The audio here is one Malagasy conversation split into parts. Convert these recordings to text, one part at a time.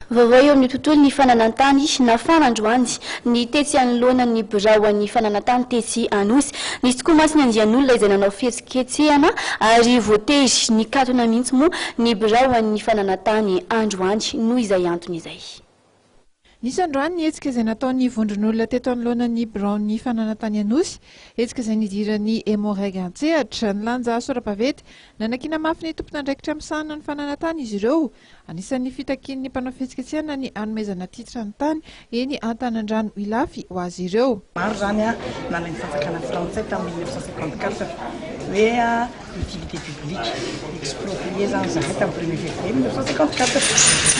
Vaovao eo amin'ny tontolon'ny fananan-tany nafana androany ny tetsy anoloanan'ny biraon'ny fananan-tany tetsy Anosy. Nisy tokoa mantsy ny andian'olona izay nanao fihetsiketsehana ary voatery nikatona mihitsy moa ny biraon'ny fananan-tany androany noho izay antony izay. Nisy androany ny hetsika izay nataon'ny vondron'olona teto anoloanan'ny biraon'ny fananan-tany Anosy. Hetsika izay nidiran'ny Emmo-Reg an-tsehatra. Nilanja sora-baventy nanakiana mafy ny tompon'andraikitra misahana ny fananan-tany izy ireo. Anisan'ny fitakian'ny mpanao fihetsiketsehana ny hanomezana titre ny tany eny Antanandrano Ilafy ho azy ireo. Maro izany nalain'ny fanjakana frantsay tamin'ny 1954 hoe utilité publique, exproprié izany izahay tamin'ny premier février 1954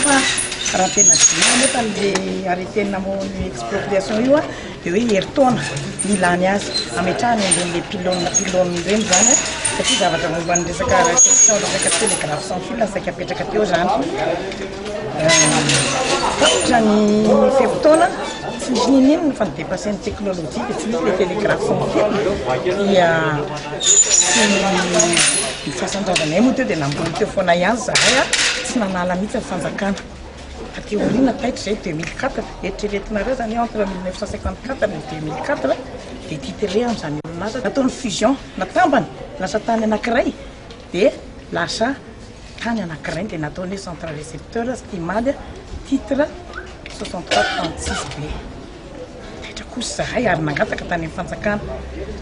fa raha tena dinihina nefa le arrêté namono io expropriation io dia hoe herintaona nilany azy hametrahany an'ireny le pylône pylône ireny izany satria zavatra momba ny resaka réception resaka télégraphe sans fil saika apetraka teo izany. Tapitra ny fe-potoana tsy nisy n'inon'inona fa ni-dépasser ny technologie dia tsy nisy le télégraphe sans fil dia tsy ny fasan-drazanay moa teo dia namboly teo foana ihany izahay tsy nanala mihitsy ny fanjakana. Taty aoriana taitra izay 2004, eritreretinareo izany hoe entre 1954 et 2004 dia titré amin'izany orinasa, nataony fusion, natambany, lasa tany anankiray dia lasa tany anankiray dia nataony hoe central récepteur Stimad titre 63 36 B. Taitra kosa izahay ary nangataka tany amin'ny fanjakana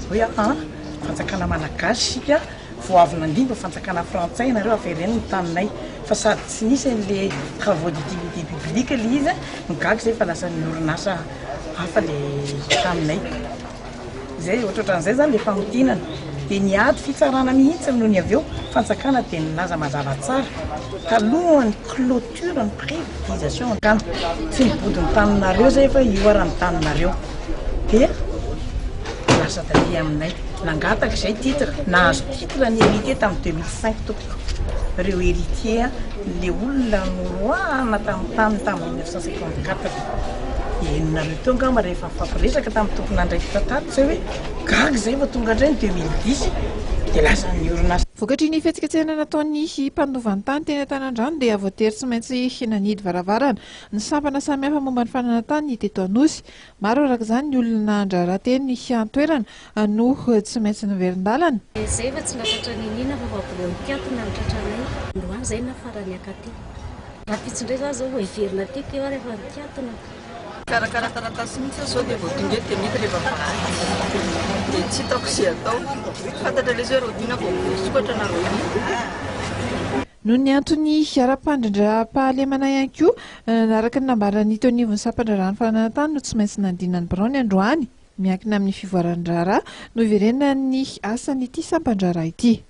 hoe aa fanjakana malagasy isika, Vao avy nandimby ny fanjakana frantsay ianareo avereno ny taninay fa sady tsy nisy an'le travaux d'utilité publique le izy no gaga zay fa lasa ny orinasa hafa le taninay. Zay ohatrohatran'izay zany le famintinana. Dia niady fitsarana mihitsy nony avy eo fanjakana dia nilaza mazava tsara talohan'ny clôture ny privatisation ka tsy nibodo ny taninareo zay fa io ara ny taninareo. Dia lasa taty aminay. Nangataka izay titre, nahazo titre ny héritier tamin'ny 2005 tompoko. Ireo héritier le olona noroahana tamin'ny tany tamin'ny 1954. Henonareo teo angamba rehefa nifampiresaka tamin'ny tompon'andraikitra tato izay hoe gaga izay vao tonga indray ny 2010 dia lasa ny orinasa. Vokatry ny fihetsiketsehana nataon'ny mpandova ny tany teny Antanandrano dia voatery tsy maintsy nanidy varavarana ny sampana samihafa momba ny fananan-tany teto Anosy. Maro araka izany ny olona nandraharaha teny an-toerana no tsy maintsy niverin-dalana. Izay efa tsy nahatratra niniana fa vao birao nikatona ny tratranay. Androany izay nafarany akaty. Rahampitso indray za zao vao hiverina aty keo ary efa nikatona. Mikarakara taratasy mihitsy aho zao dia vao tonga eto dia mety ilay vavahady dia tsy hitako izay atao. Fantatra ilay izy hoe rahoviana vao misokatra na rahoviana. Noho ny antony ara-pandrindram-pahalemana ihany koa, araka ny nambaran'ny teo anivon'ny sampan-draharahan'ny fananan-tany no tsy maintsy nandina ny biraony androany. Miankina amin'ny fivoaran'ny raharaha no hiverenan'ny asan'ity sampan-draharaha ity.